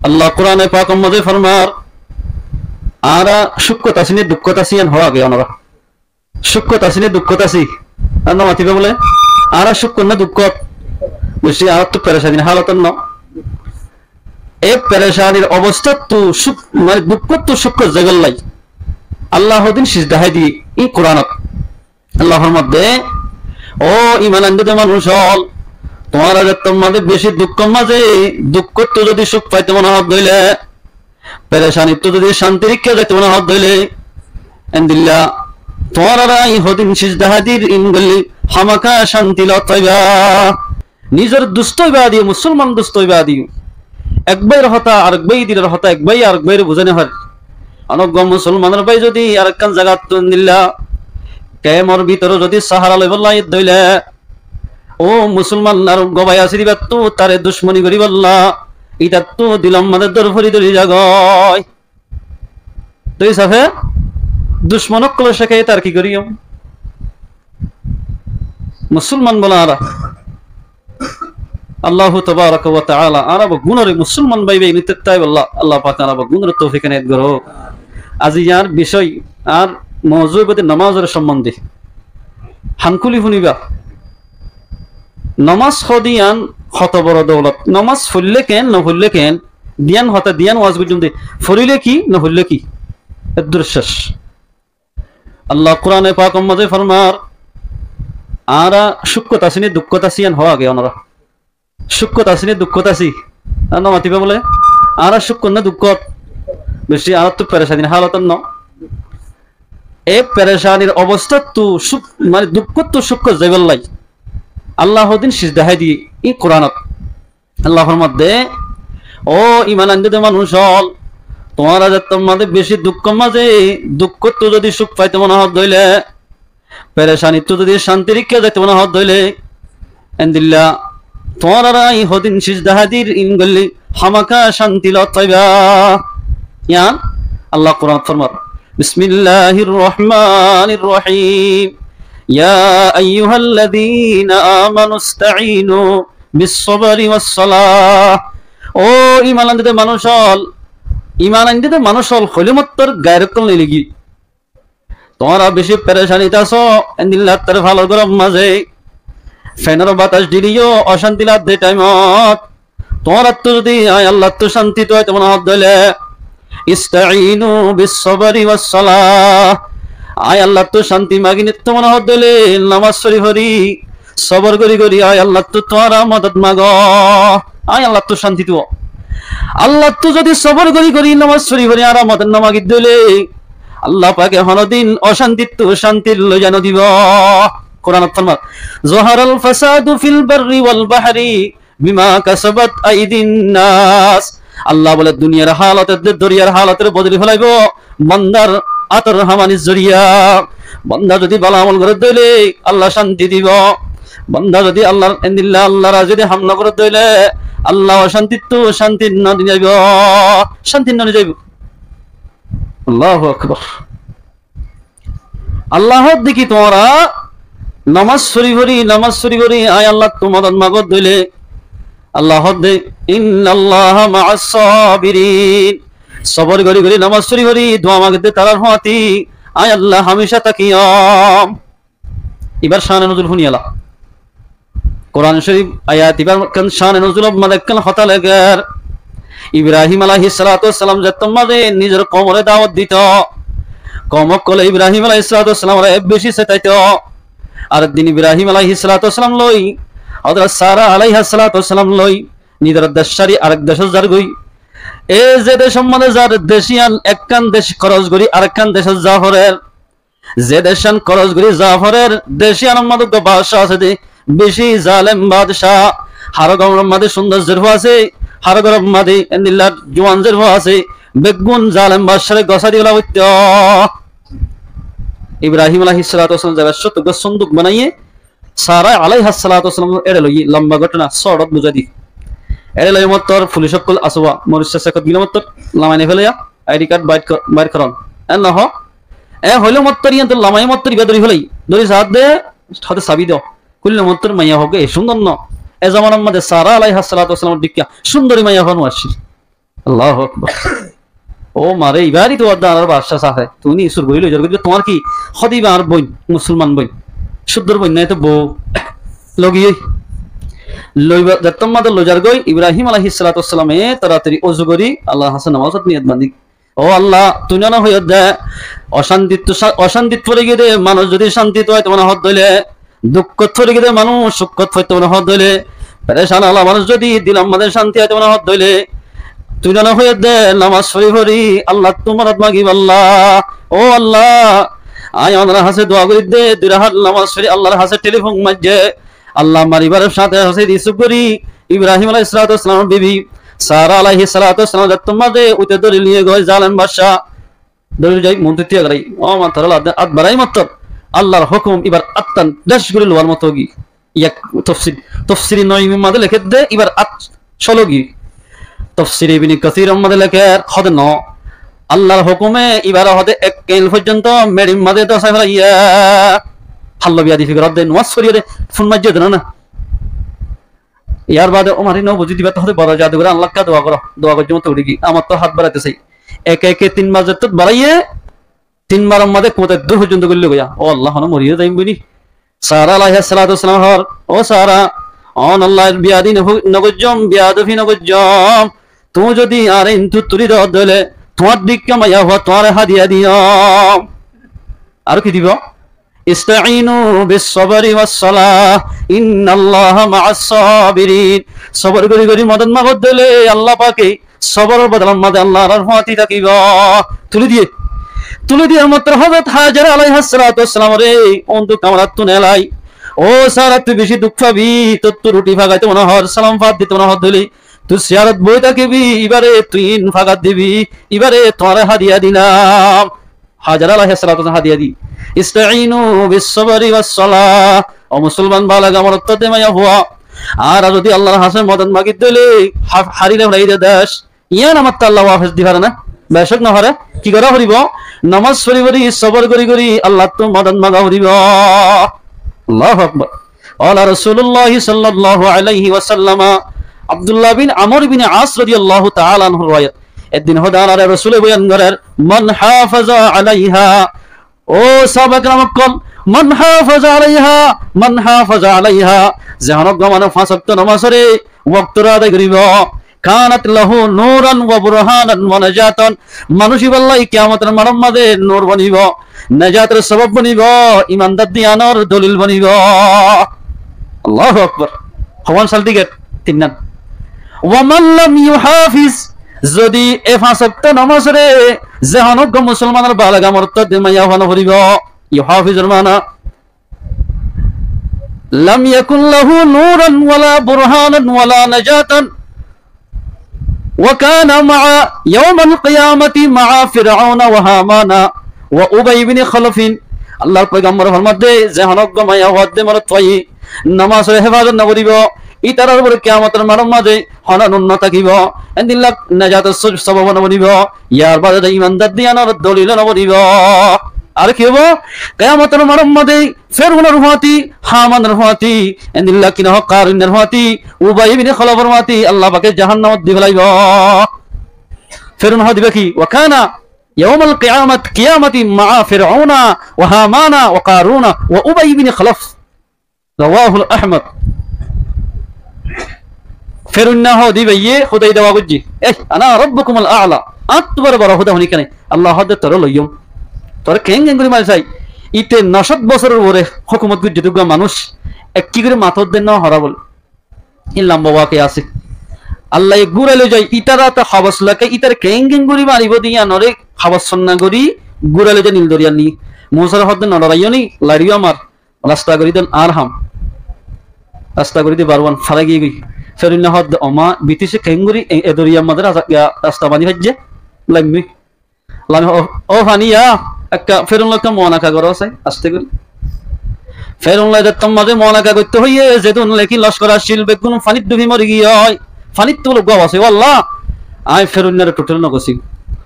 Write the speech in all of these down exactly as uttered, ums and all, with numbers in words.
Allah Kurane Pakor mazé formar, añára cúkot así né dukkót así, yián hoó age onora. Cúkot así né dukkót así? Ar no matibá bóle, añára cúkot né dukkót? Beci añárattú perecanir hálot no. E perecanir obostáttu cúk, mane dukkóttu cúkot zaibálla Allah hodin sis dahái diyé, í Kuranot. Allah formar de, "Ó iman aindé de manúic ól, tuáñra zettór mazé beci dukkór mazé, dukkóttu zodi cúk faitó mone hoó dóile, perecanittú zodi cánti rikká zaitó mone hoó dóile, endilla tuáñrare añí hodin sis dahái dir in goillé hámaka cánti lot faibá." Nizor dustó ibá diyo, musolman dustó ibá diyo, ek báir hotá arek báiye dilor hotá, ek báiye arek báire buzái no fare. Onó uggwá musolmanor bái zodi arekkán zagattú endilla kemor bútore zodi sahara loibálla aiyé dóile, ó musolman, ar uggwá bái asé de íbattú tare ducmoni goríbálla, ítattú dilor mazé dór fori dóri zagói. Toi hísafe ducmon ókkolor cekayet ar ki goijjum? Musolman bóle añára. Allahu tabaraka wa taala añára beggúnore musolman bái bái nittáibolla Allah pake añára beggúnore toufik enayet gorouk. Aijjar bicóy ar mouzu óibo de nomazor sombonde. Hán kúli fúniba. Nomaz hoó de yián hoto boro doulot. Nomaz foillé ken, no foillé ken, diyan hotá diyan waz goijjum de. Foillé ki, no foillé ki? Eddur céc. Allah Kurane Pakor mazé formar, añára cúkot así né dukkót así, yián hoó age onora. Cúkot así né dukkót así? Ar no matibá bóle, añára cúkot né dukkót? Beci añárattú perecanir hálot no. E perecanir obostáttu cúk, mane dukkóttu cúkot zaibálla Allah hodin sis dahái diyé, í Kuranot. Allah formar de, "Ó iman aindé de manúic ól, tuáñra zettór mazé beci dukkór mazé, dukkóttu zodi cúk faitó mone hoó dóile, perecanittú zodi cánti rikká zaitó mone hoó dóile, endilla tuáñrare añí hodin sis dahái dir in goillé hámaka cánti lot faibá." Yián Allah Kuranot formar. Bismilláhir rohmánir rohím. Yá ayyuhallazína ámanu istaínú bis sobri was solah. Ó iman aindé de manúic ól, iman aindé de manúic ól hoilé mottor gair ókkol no legi. Tuáñra beci perecanit asó, endilla tar falor góror mazé, fenor batas dileyó ocánti lage de thaimot, tuáñrattú zodi añí Allattú cánti tuaitó mone hoó dóile, istaínú bis sobri was solah. Añí Allattú cánti magi nitó mone hoó dóile, nomaz fori fori, sobor gorí gorí añí Allattú tuáñra modot mago. Añí Allattú cánti tuo. Allattú zodi sobor gorí gorí nomaz fori fori añára modot no magi dóile, Allah pake honodin ocántittú cánti loi zai no dibo. Kuranot formar, zoharal fasadu fil barri wal bahri bima kasabat aidin nas. Allah bóle, duniyar hálot edde doriyar hálot bodoli félaibo bandar átor hamanir zoriya. Banda zodi bála amol goré dóile Allah cánti dibo. Banda zodi Allahr endilla Allahr zodi ham no goré dóile Allah ocántittú cánti no nizaibo. Cánti no nizaibo. Allahu Akbar. Allah hoódde ki tuáñra nomaz fori fori, nomaz fori fori añí Allattú modot mago dóile, Allah hoódde, innallaha ma'as sabirin. Sobor gorí gorí nomaz fori fori dua magedde tarár fúañti añí Allah hamicá tákiyum. Ibár cáne nozul fúniyala. Kuran Córif ayat ibár ekkán cáne nozulor mazé ekkán hotá lekér. Ibrahim alaihissalatu wassalam zettót mazé nizor koumoré dawot dito, koum ókkole Ibrahim alaihissalatu wassalamoré beci setaito. Ar ek din Ibrahim alaihissalatu wassalam loi, Hozrot Sara alaihissalatu wassalam loi, nizor dec cári arek decót zargói. E ze decór mazé zar, dec yián ekkán dec koros gorí arekkán decót za forer. Ze decán koros gorí za forer, dec yiánor mazé uggwá badcá asé de, beci zalem badcá. Hár góror mazé cúndor zerfua asé, hár góror mazé endilla juan zerfua asé, beggún zalem badcáre gosái dibálla foitto. Ibrahim alaihissalatu wassalam zaibar cót uggwá sunduk banaiyé, Sara alaihissalatu wassalam ére loiyé, lamba góthona, sórot buzái di. Ére loiyé mottor fulic ókkol asé, moricca sekot gilé mottor lamai no félaiya, I D card bair kor-, bair koron. En no hoó, e hoilé mottor, yián to lamai mottor ibá dóri félai. Dóri saádde, hoódde sabi do. Kúlile mottor maiya hók, e cúndor no. E zomanar mazé Sara alaihissalatu wassalamor dhikká cúndori maiya hók no accíl. Allahu Akbar. Ó mare, ibáre tuáñr dán ar baccá safe. Tuñí sur gorí loi zargói, tuáñr ki? Hóde ibá añár boin, musolman boin. Cúddor boin nái to bou. Logiyói. Loiba, zettót mazé loi zargói, Ibrahim alaihissalatu wassalame toratori uzu gorí Allar hañsé nomazot niyot bandí. Ó Allah, tuñí no hoiyó de, ocántit, ocántit fori giyé de manúic zodi cántit faitó mone hoó de óile, dukkót fori giyé de manúic sukkót faitó mone hoó de óile, perecán ola manúic zodi dilor mazé cánti aitó mone hoó de óile, tuñí no hoiyó de nomaz fori fori Allattú modot magibálla. Ó Allah, añí onorar hañsé dua gorí de, dui rakát nomaz fori Allar hañsé telifon maijjé, Allah maribar sáte sáte rizuk gorí, Ibrahim alaihissalatu wassalamor bibi Sara alaihissalatu wassalam zettót mazé uite dóri loi giyói zalem baccá. Dóri zai muúntu tiya gorai. Ó ma, toré ladde át barai mattor. Allar hókum ibar áttán dec gorí luwar moto giyói. Yak tofsir, tofsiri Noimir mazé lekédde ibar át colo giyói. Tofsiri Ibni Kasiror mazé lekér hóde no. Allar hókume ibare hóde ek keil foijjonto meçir mazé dosai félaiye. Hallo biyadi fikir hóde, nomaz foriyóre fún maijjé de na. Yar bade Umar ibn Abdul Aziz ibá to hóde boro jadugor, Allahttú dua goró, dua goijjé mottor uçí giyé, añár to hát baraité sai. Eke eke tin bar zettót baraiye, tin baror mazé kuñte dur foijjonto goillé goiyá. Ó Allah, hono mori zaiyum buli. Sara alaihissalatu wassalam hoór, ó Sara, añí Allar biyadi no, no goijjóm, biyadofi no goijjóm. Tuñí zodi añáre intú tuli do de óile, tuáñr dikká maiyafua tuáñre hadiya diyum. Aró ki dibo? Istainu bis-sabri was-salah, innallaha ma'as-sabirin. Sobor gorí gorí modot mago de óile Allah pake soboror bodolor mazé Allah añárar fúañti tákibo. Tuli diyé. Tuli diyé mattor Hozrot Hajara alaihissalatu wassalamore óndu kamarattú nelai. Ó Sara, tui beci duk fabi, tottú ruti fagaito mone hoór, salam fat dito mone hoór de óile, tui siyarot boi tákibi, ibare tui in fagat dibi, ibare tuáñre hadiya dilam. Hajara alaihissalatu wassalam hadiya di. Istainu bis-sabri was-salah. Ó musolman balaga morot de maiyafua, añára zodi Allar hañsé modot magi de óile, ha-, hárile félai de dec. Yián añáttu Allah wafes di fare na? Becók no fare. Ki gorá foribo? Nomaz fori fori, sobor gorí gorí Allattú modot maga foribo. Allahu Akbar. Qala Rasulullah sallallahu alaihi wasallam, Abdullah bin Amr bin As radiyallahu ta'ala anhur riwayat. Ek din hóde añáre Rosule boyan gorer, "Man hafaza alaiha." Ó sahaba keram ókkol, "Man hafaza alaiha, man hafaza alaiha." Ze honó uggwá manúic fañs wokto nomazore woktor adai goribo, "kanat lahu nuran wa burhanan wa najatan." Manúic íballa kiyamotor maçor mazé nur bonibo, najator sobob bonibo, imandar diyanor dolil bonibo. Allahu Akbar. Howan sal diget tinnan. Wa man lam yuhafiz, zodi e fañs wokto nomazore ze honó uggwá musolmanor balaga morot de maiyafua no foribo, yuhafizor mana, lam yakun lahu nuran wala burhanan wala najatan. Wa kana ma'a yawmal qiyamati ma'a Fir'auna wa Hamana wa Ubay ibn Khalafin. Allar poigambore formadde, ze honó uggwá maiyafuar de morot fai nomazore hefazot no goribo, ítarar uore kiyamotor maçor mazé honó nur no tákibo. Endilla najator so-, sobob no bonibo. Yar bade de imandar diyanor dolil no bonibo. Ar ki óibo? Kiyamotor maçor mazé Ferunor fúañti, Hamanor fúañti, endilla ki no hoó, Karunnor fúañti, Ubay ibn Khalafor fúañti, Allah pake jahannamot di félaibo. Ferun hoó dibo ki? Wa kana yawmal qiyamat-, qiyamati ma'a Fir'auna wa Hamana wa Karuna wa Ubay ibn Khalaf. Rawahul Ahmad. Ferunna hoó dibo ye Hudai dawa goijje. Eh, ana rabbukumul a'la. Añáttu boro boro Huda honi kene. Allah hoó de toré loiyum. Toré keén keén gorí mari sai. Ite no cót bosóror uore hókumot goijje de uggwá manúic. Ekki gorí mato de no hora bol. Ín lamba wakiya asé. Allah ye gúrai loi zai, ítara to habas lagai, ítara keén keén gorí maribo de yiánore habas sonna gorí gúrai loi zai Nil doriyat ni. Musare hoó de no loraiyó ni, laidiyo amar. Rasta gorí don añár ham. Rasta gorí de baruwan fara giyé goi. Ferunna hoó de, "Oma, Britice keén gorí e, e doriyar mazé rasa-, ya, rasta bani faijje? Laimmi." Lami, "O, o fani ya, ekka Ferun loi ekka muanaka goró sai, aste gorí." Ferun loi zettót mazé muanaka goitto hoiye, zedún leki lockor accíl, beggún fanit dhubi mori giyói. Fanit tulu gua asé, "O Allah, añí Ferunnare total no gosiyum.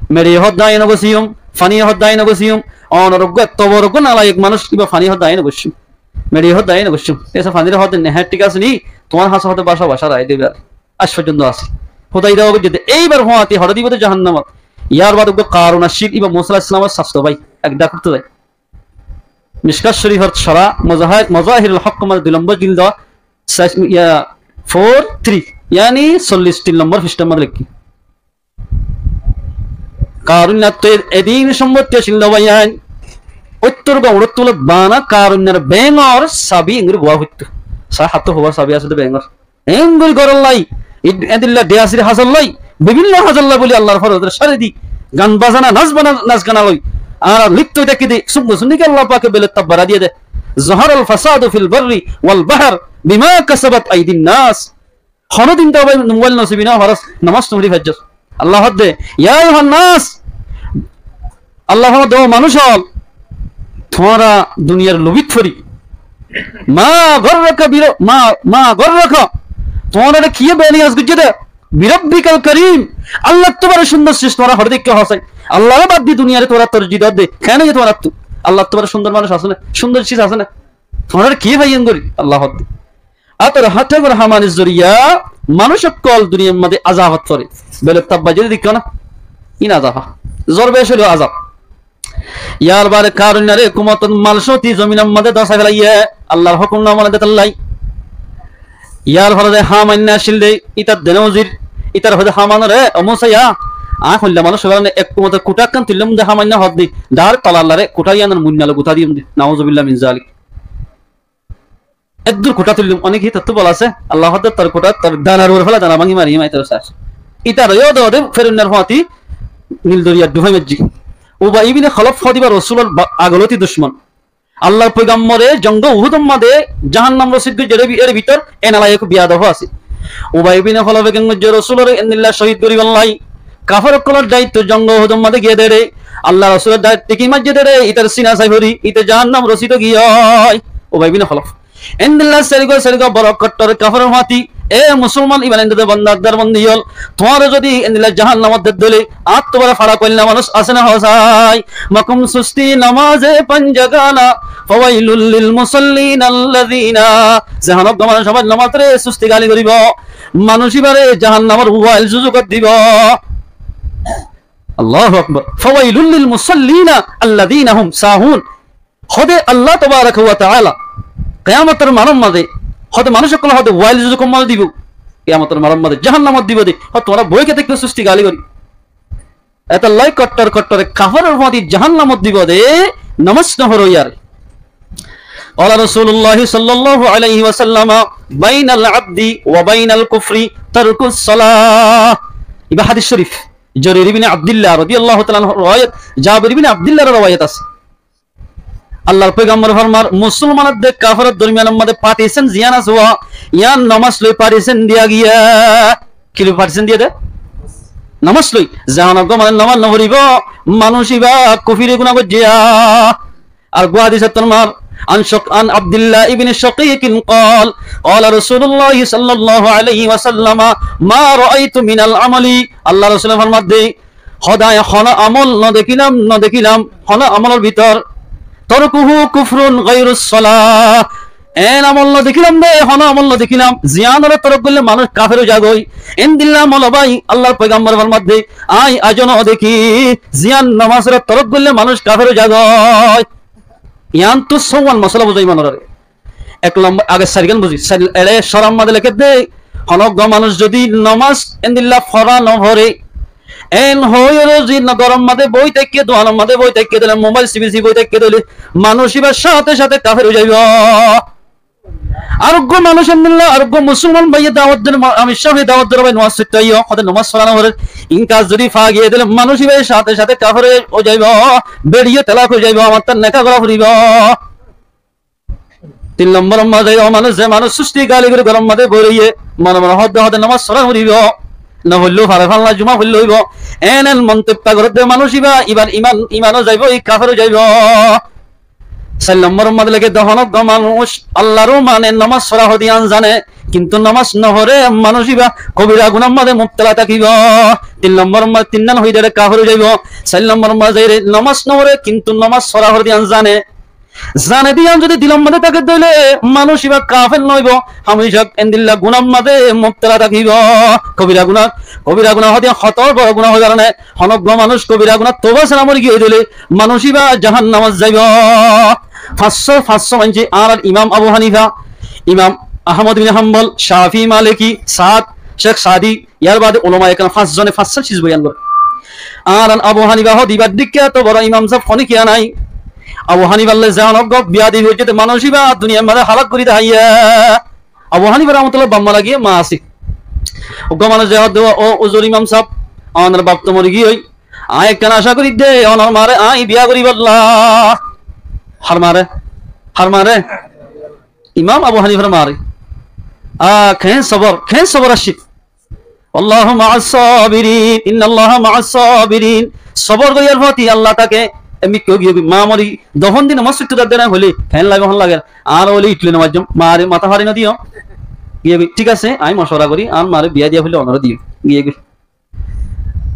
Meçiye hoó de añí no gosiyum, faniye hoó de añí no gosiyum, onor uggwá etto boro uggwá nalayek manúic, íba faniye hoó de añí no gosiyum. Meçiye hoó de añí no gosiyum." Esa fanire hoó de, "Ne, hé, thík asé ni, tuáñr hañsé hoó de baca baca rai dibar." Aij foijjonto asé. Hudai dawa goijjé de. Éibar fúañti hoçé dibo de jahannamot. Yar baade uggwá Karun accíl, íba Musa aláihis salamor sasto bái, ek dhak ottu zai. Mishkat Shorifor sora Mazahir-, Mazahirul Hok mazé dui lombor jildo, sais-, iya, four three, yani sollic tin lombor fistár mazé leikké. Karun ottu edin sombotti accíl de báiyain, óttor gá uçót tulót bana Karunor bengor sabi engori bowa foittó. Sai háto hobar sabi asé de bengor. Engori gorólla, id-, endilla diyasir hazolla, bibinno hazolla buli Allar foródor sári di, gan bazana, nas bana-, nas gana loi. Añára lipto ói táki de, summo sunni ki Allah pake bele tabbara diye de. Zaharal fasadu fil barri wal bahar bima kasabat aidin nas. Honodin to bái mobail nosibi no faros, nomaz no fori faijjos. Allah hoó de, ya ayuhan nas, Allah hoó de, ó manúic ókkol, tuáñra duniyar lubit fori. Ma gorraka biro-, ma, ma gorraka. Tuáñrare kiyé beniyaz goijjé de? Birabbikal karim. Allattú baro cúndor ciz tuáñra hoçé dekká hoó sai. Allaré bad di duniyare tuáñra torji do de. Kene tuáñrattu? Allattú baro cúndor manúic asé né? Cúndor ciz asé né? Tuáñrare kiyé faiyen gori? Allah hoó de. Ator háte gor hamanir zoriya manúic ókkol duniyar mazé azabot fore. Bele tabba zodi dekó na, in azab. Zor bec óilo azab. Yar baade Karunore húkumotor mal sóti zominor mazé dosai félaiye, Allar hókum no mane de tolla. Yar fore de Haman accíl de, itar dene wazir, itar hoó de Hamanore, ó Musa, añí hoilla manúic óibar ne húkumotor kuthá ekkán tuillum de Haman hoó de, dar tolar lare kuthá iyanor muinna loi gutá diyum de. Nauzubillah min zalik. Eddur kuthá tuillum, ónek ki tattú bol asé, Allah hoó de tor kuthá, tor danar uore féla, dana báñgi marim, itar sás. Itar yó de, de Ferounor fúañti Nil doriyar dufai maijjé. Ubay ibne Holof hoó de íba Rosulor ba-, agoloti ducmon. Allar poigambore jonge Uhudor mazé jahannam rosid goijjé, ere bi-, ere bútore enala ek biyadob asé. Ubay ibne Holofe ken goijjé, Rosulore endilla cóhid goríbolla. Kafer ókkolor daitto jonge Uhudor mazé giyé de re, Allar Rosulor daitto ki maijjé de re, itar sina sai fori, ite jahannam rosid giyói. Ubay ibne Holof. Endilla serigua serigua boro kottor kaferor fúañti, e musolman iban endilla banda Addar bandi ókkol, tuáñra zodi endilla jahannamot de dóile, añáttu boro fara koilla manúic asé né hoó sai? Makum susti namaze panjagana, fawailul lil musallin alladina. Ze honó manúic amar nomazore susti gali goribo, manúic ibare jahannamor wail zuzuk dibo. Allahu Akbar. Fawailul lil musallina alladina hum sahun. Hóde Allah tabaraka wa taala kiyamotor maidanor mazé hóde manúic ókkol hóde wail zuzukor mazé dibo, kiyamotor maidanor mazé jahannamot dibo de, hóde tuáñra boi kiyá táikko susti gali gori. Etolla kottor kottor kaferor fúañti jahannamot dibo de, nomaz no fore yar. Qala Rasulullah sallallahu alaihi wasallam, bainal abdi wa bainal kufri tarkus salah. Iba hadis shorif. Jarir ibne Abdillah radiyallahu taala anhu riwayat, Jabir ibne Abdillar riwayat asé. Allar poigambore formar, musolman de kaferor dormiyanor mazé partition ziyán asé, yián nomaz loi partition diya giyé. Ki loi partition diyé de? Nomaz loi. Ze honó manúic nomaz no foribo, manúic iba kufiri guná goijjé. Ar uggwá hadisot formar, an Shaq-, an Abdillah ibne Shaqiqin qal, qala Rasulullah sallallahu alaihi wasallam, ma raaitu minal amali, Allar Rosule formar de, hóde honó amol no dekílam, no dekílam, honó amolor bútore, tarkuhu kufrun gairus salah. En amol no dekílam de, honó amol no dekílam, ziyánore tork goille manúic kafer ói zagói. Endilla amol bái, Allar poigambore formar de, añí aijó no dekí, ziyán nomazore tork goille manúic kafer ói zagói. Yián to sóuwan mosala buzái manúcore. Ek lombor, age sairgán buzí. Sair, ere córor mazé leké de, honó uggwá manúic zodi nomaz endilla fora no fore, en hoiyóre zodi no góror mazé boi táikke, duanor mazé boi táikke dóile, mobail sibi sibi boi táikke dóile, manúic iba cáte cáte kafer ói zaibo. Ar uggwá manúic endilla, ar uggwá musolman báiye dawot der, ma-, amir sáfe dawot der bái nomaz foitto aiyó, hóde nomaz fora no fore, inka zodi fa giyé dóile, manúic iba cáte cáte kafer ói zaibo, beçiye talak ói zaibo, amar tar neka gora foribo. Tin lombor mazé, ó manúic, ze manúic susti gali gori góror mazé boi roiye, mone mone hóde hóde nomaz fora foribo, no foille fare, falla juma foille óibo. En en montob gorer de manúic iba, ibar iman, iman ó zaibo, i kafer ó zaibo. Sair lombor mazé leké de, honó uggwá manúic Allar ó mane, nomaz fora hodiyán zane, kintu nomaz no fore, manúic iba kobira gunar mazé mubtala tákibo. Tin lombor mazé, tin nan hoiyé de kafer ó zaibo. Sair lombor mazé, nomaz no fore, kintu nomaz fora hodiyán zane. Zane de yián zodi dilor mazé táke de óile manúic ibá kafer no óibo, hámica endilla gunar mazé mubtala tákibo. Kobira guná, kobira guná hoó de hoto boro guná óibar karoné, honó uggwá manúic kobira guná touba sára mori giyé de óile manúic ibá jahannamot zaibo. Fañssó, fañssó maincé añárar Imam Abu Hanifa, Imam Ahmod bin Hambol, Shafi, Maliki, Saad, Cek Saadi, yar bade ulamaye keram fañs zone fañssán ciz boyan goré. Añárar Abu Hanifa hoó de ibár dhikká eto boro imam sáb honikka nái. Abu Hanifar loi ze honó uggwá beyadobi goijjé de manúic ibá duniyar mazé halak gorí dahaiye. Abu Hanifa rahmatullah baf mara giyé, ma asé. Uggwá manúic ze hoó de, "Ó uzur imam sáb, añárar baf to mori giyói. Añí ekkán acá gorí de, onor mare añí biya goríbolla." Har mare? Har mare? Imam Abu Hanifar mare. Ah, keén sobor, keén sobor accíl. "Wallahu ma'as sabirin, innallaha ma'as sabirin." Sobor goríyar foti Allah táke. Emi kiyó giyé goi, ma mori, dofon din mosjid tu dadde na hoilé, keén laibo hon lager. Ar hoilé itle no majjom, mare mata fari no diyo. Giyé goi, thík asé, añí mocwara gorí, ar mare biya diya hoilé onore diyo. Giyé goi.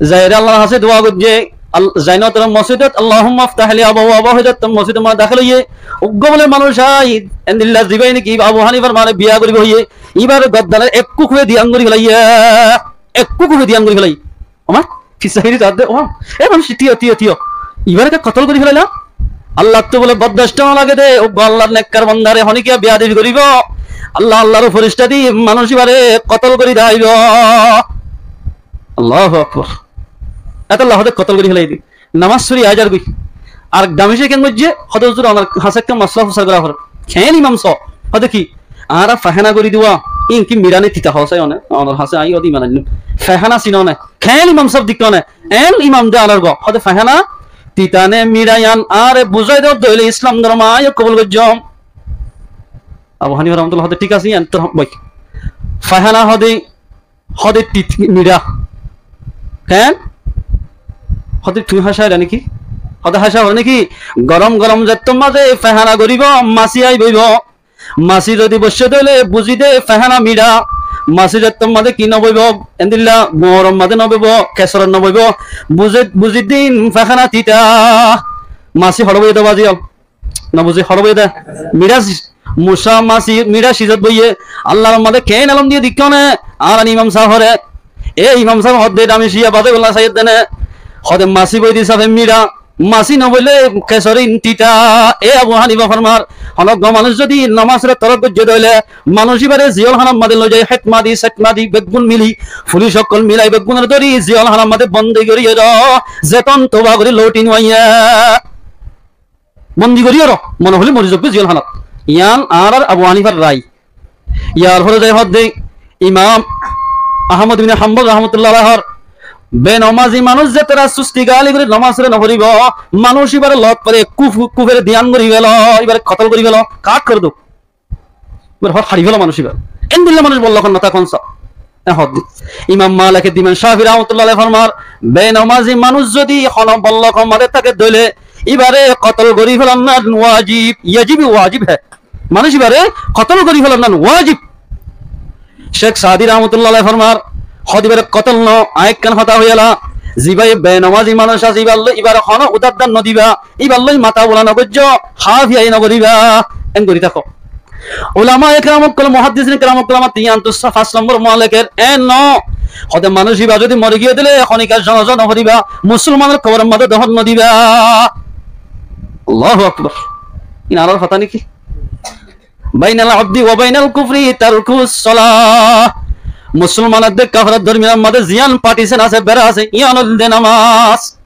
Zaire Allar hañsé dua goijjé, Al-, zainot mosjidot, "Allahumma iftah li abwaba hidaytik", mosjidot mane dakhil óiye, uggwá bole manúic aiyé, endilla zibaye niki Abu Hanifar mare biya goribo hoiyé, ibar gordanor ekku kúfe diyan gori felaiyé, ekku kúfe diyan gori felaiyé. Oma, fisahiri zadde, oma, e manúic, tiyo, tiyo, tiyo. Ibare ke kotol gori felaila? Allattú bole bordasto no lage de, uggwá Allar nekkar bandare honikka beyadobi goribo. Allah, Allar ferista di manúic ibare kotol gori daibo. Allahu Akbar. Etolla hoó de kotol gori felaiyé de. Namaz fori aizar goi. Ar damice ken goijjé, hoó de huzur, onor hañsé ekkán masala fusar gora foribó. Keén imam sáb? Hoó de ki? Añára fahana gori duwa, in ki mira ne tita hoó sai one, onor hañsé añí hoó de iman ainnúm. Fahana sino ne. Keén imam sáb dekó ne. En imam de añárar gua. Hoó de fahana tita ne mira yián añáre buzái do de óile Islam dormo añí kobul goijjóm. Abu Hanifa rahmatullah hoó de thík asé, yián tor boi. Fahana hoó de Hoó de tit-, mira. Keén? Hoó de tuñí háñca óile niki? Hoó de háñca óile niki? Gorom gorom zettór mazé fehana goríbo, masi aibóibo. Masi zodi boiccé de óile buzí de fehana mira. Masi zettór mazé ki no boibo? Endilla gorom mazé no boibo, kesorot no boibo. Buzí, buzí din fehana tita. Masi hoçé boiye de bazi ol. No buzí, hoçé boiye de? Mira si-, musa masi mira sizot boiye. Allar mazé keén elóm diyé dekó ne? Añárar imam sáb hore. E imam sáb hoó de dami siya baze bolla saiyé de ne. Hoó de masi boi de sáfe mira. Masi no boile kesorin tita. E Abu Hanifa formar, hono uggwá manúic zodi nomazore torok goijjé de óile, manúic ibare ziyol hanar mazé loi zai, het madi, set madi, beggún mili, fulic ókkol milai beggúnore dóri ziyol hanar mazé bondi gorí do. Zeton toba gorí louthi no aiyé. Bondi gorí aro, mone hoilé mori zagói ziyol hanat. Yián añárar Abu Hanifar rai. Yar fore zai hoó de Imam Ahmod bin Hambol rahmatullah alaih hor, benomazi manúic zetará susti gali gorí nomazore no foribo, manúic ibare lot fore kuf-, kufere diyan gorí felo, ibare kotol gorí felo, kat gorí do. Ibare hoó hári felo manúic ibare. Endilla manúic bollok no táke sáb. E hoó de. Imam Malik, Imam Shafi rahmatullah alaih formar, benomazi manúic zodi hono bollok mazé táke de óile, ibare kotol gorí felannan wajib, yajib wajib hai. Manúic ibare kotol gorí felannan wajib. Cek Saadi rahmatullah alaih formar, hoó de ibare kotol no, añí ekkán hotá hoiyéla, zibaye benomazi manúic asé, ibar loi, ibare hono udar dan no diba, ibar loi mata bula no goijjó, háfiyai no goríba, en gorí táko. Ulama ekram ókkol, muhaddisin ekram ókkol, añár tiyan tu sa-, fañs lombor mualleker, e no. Hoó de manúic iba zodi mori giyé de óile, honikka jonaza no foriba, musolmanor koboror mazé dofon no diba. Allahu Akbar. Iín añárar hotá niki? Bainal abdi wa bainal kufri tarkus salah. Musolman ar de kaferor dormiyanor mazé ziyán partition asé, bera asé, yián óil de nomaz.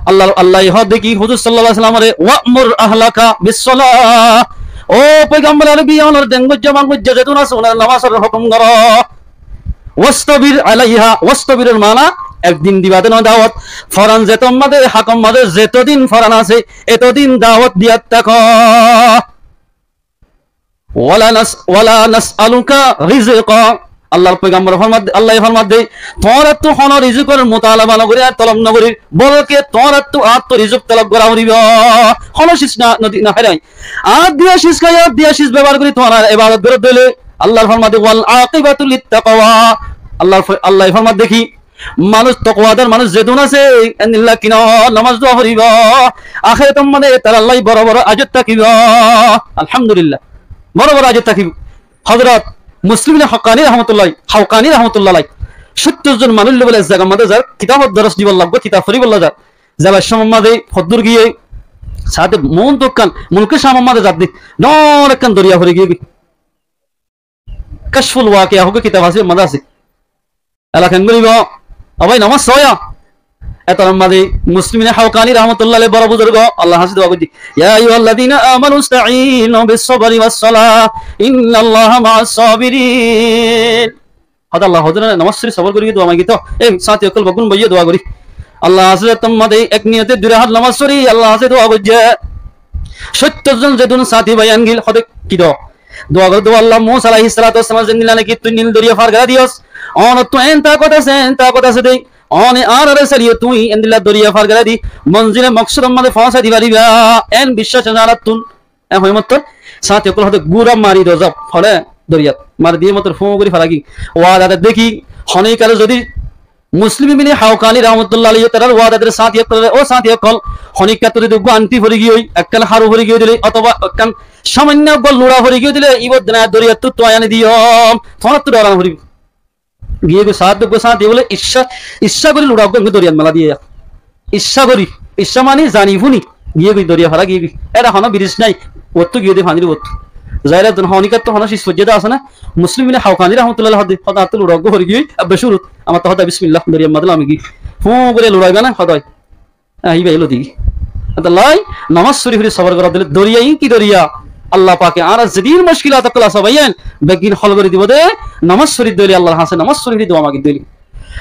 Allah, Allah ye hoó de ki huzur sallallahu alaihi wasallam re, "Wa'mur ahlaka bis-salah." Ó poigambor Arabi, onor dengor zaman mujja zetún asé, onor nomazor hukum goró. "Wastabir alaiha", wastabir or mana ek din diba de no dawot. Foran zetór mazé, hákor mazé zetodin foran asé, etodin dawot diyat táko. "Wala nas-, wala nas'aluka rizqa." Allar poigambor formar de, Allah ye formar de, tuáñrattú hono rizikor mutalaba no gorí, ar tolob no gorí, bolke tuáñrattú añáttu rizik tolob gorá foribo. Hono sis na, no di-, no hárai. Añár diya sis hái, añár diya sis bebohar gorí tuáñra ebadot goró de óile, Allah formar de, "Wal aqibatu lit taqwa." Allah fo-, Allah ye formar de ki, Manúic tokwadar manúic zedún asé, endilla kinor nomaz dua foribó. Ahérator mazé tarallá boro boro ajot tákibo. Alhamdulillah. Boro boro ajot tákibo. Hozorot Muslim ibne Haqqani rahmatullah, Haqqani rahmatullah alaih, sóttor zon manúic loi bóle ek zagar mazé zar, kitabor doros dibolla, kitab foribólla zar. Zebar somot mazé hoddúr giyé, sáte muúntu ekkán, mulke Camor mazé zar de, dor ekkán doriya fori giyé goi. Kashful Waqiya hoó kitab asé, mazé asé. Ela keén goríbo? Ó bái, nomaz sóiya. Etar mazé Muslim ibne Haqqani rahmatullah alaih boro buzurg, Allar hañsé dua goijjé, "Ya ayyuhallazina amanu ista'inu bis sabri was salah, innallaha ma'as sabirin." Hotá Allar hozure nomaz fori sobor gorí dua magi to. E sáti ókkol, beggún bóiye dua gorí. Allar hañsé zettót mazé ek niyote dui rakát nomaz fori Allar hañsé dua goijjé. Sóttor zon zedún sáti bái ain gil, hoó de ki dua? Dua goijjé de, "Allah, Musa alaihis salatu wassalam zendilla naki tui Nil doriya far gorí diyós, onottú en takot asé, en takot asé de, one añáráre saliyó tui endilla doriya far gorí di, monzile moksodor mazé foóñsai di faribá, en biccác asé añárattún." E hoiyé mottor sáti ókkol hoó de, "Gura mari do zab, fore doriyat mari diyé mottor fúu gorí fara giyé." Wada de deki, honíkare zodi Muslim ibne Haqqani rahmatullah alaih tarar wada der sáti ókkolore, "Ó sáti ókkol, honíkka tui zodi uggwá anthi fori giyói, ekkán haru fori giyói dile, otoba ekkán samanno uggwá lura fori giyói dile, ibá dena doriyattú tuwai ani diyóm, tuáñrattú dor ana foribó." Giyé goi sáti, uggwá sáti bóle icca, icca gorí lura uggwá doriyat mela diyé. Icca gorí, icca mani zani fúni, giyé goi doriya fara giyé goi. Ere hono biris nai, uottú giyé de fanir uottú. Zaire tun honíkkattú hono sis foijjé de asé na, Muslim ibne Haqqani rahmatullah alaih hoó de, hoó de añáttu lura uggwá fori giyói, abbe cúrut, amar to hoó de bismillah, doriyar mazé lami giyé. Fúu gorí lura gana hoó de. Ahi bái, elo degi. Etólla nomaz fori fori sobor gorá dile doriya, iín ki doriya? Allah pake añárar zedún muckilat ókkol asé báiyain, beggín hól gorí dibo de, nomaz fori dile, Allar hañsé nomaz fori fori dua magi dile.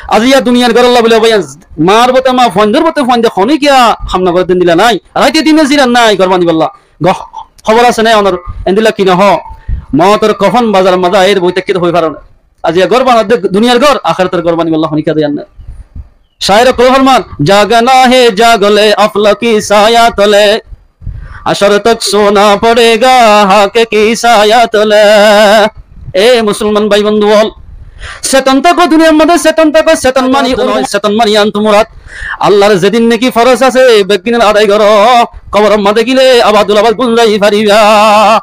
Aziya duniyar górolla bóle báiyain, mar bote ma, fuaindor bote fuainde, honíkiya ham no goré de endilla nai. Raite dine ziran nai, gór banibólla. Gór, hóbor asé né onor, endilla ki no hoó? Moutor kofon bazar mazé aiyér boi táikki de hoi faro na. Aziya gór banadde duniyar gór, ahérator gór banibólla honíkiya de yián nai. Cáir ókkole formar, "Jagna hai jagle aflon ki saya tole, hašr tak sona padega hak ki saya tole." E musolman bái bondú ókkol, setan táko duniyar mazé, setan táko, setan mani, setan mani yián to murad. Allar zedún naki foroz asé, beggín adai goró, koboror mazé gile abadul abad gúmzai fariba.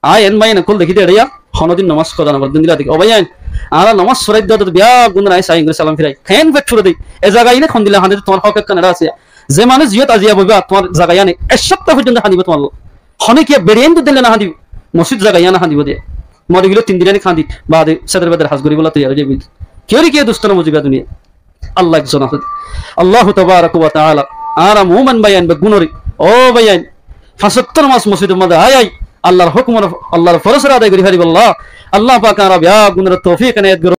Aiyén báiyain ókkol dekí de eçé, honódin nomaz koza no goré de endilla dekí. Ó báiyain, añára nomaz forai de, de biyaggúnore añí sai gorí salam firai. Keén feth fure de? E zaga iín hondilla hañde de, tuáñr hók ekkán eçé asé. Ze manúic ziyót aziya boiba, tuáñr zaga yiáne ek sópta foijjonto hañdibo tuáñr loi. Honíkiya beçi ain dóilla no hañdibo. Mosjid zaga yiáne hañdibo de. Mori gile tin din ain hañdi, baade seder beder ham goríbolla toiyar ói zaibo. Kiyóre kiyé dustona buziba duniyai. Allah ekzon asé. Allahu tabaraka wa taala añára mumin báiyain beggúnore, ó báiyain, fañs wokto nomaz mosjidor mazé ai ai Allar hókumor, Allar forozore adai gorí faribólla Allah pake añára biyaggúnore toufik enayet gorouk.